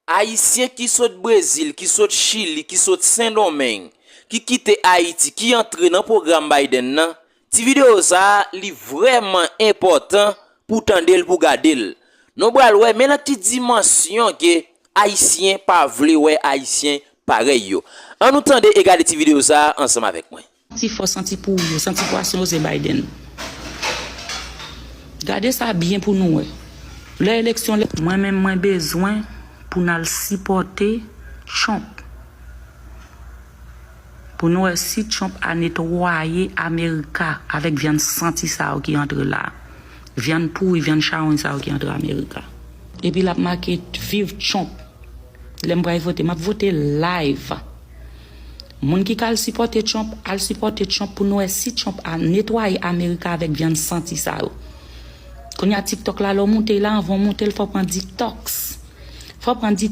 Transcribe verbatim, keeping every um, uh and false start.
Ayisyen ki sot Brezil, ki sot Chili, ki sot Sendomeng, ki kite Ayiti, ki antre nan pwogram Biden nan, ti videyo sa a, li vrèman enpòtan pou tande l, pou gade l. Nou pral wè, men nan ki dimansyon ke Ayisyen pa vle wè Ayisyen parèy yo. Ann nou tande e gade ti videyo sa a ansanm avèk mwen. Santi fò, santi pouri yo, santi pwason yo se Biden. Gade sa byen pou nou wè. Lè eleksyon lè. Mwen menm mwen bezwen pou n al sipòte Trump. Pou nou wè si Trump a netwaye Amerika avèk vyann santi sa yo ki antre la. Vyann pouri, vyann chawony sa yo ki antre Amerika. Epi l ap make viv Trump. Lè m pral vote, m ap vote live. Moun ki ka al sipòte Trump, al sipòte Trump pou nou wè si Trump a netwaye Amerika avèk vyann santi sa yo. Kounye a TikTok la, lè w moute la, anvan w moute l, fò w pran detox. Fò w pran di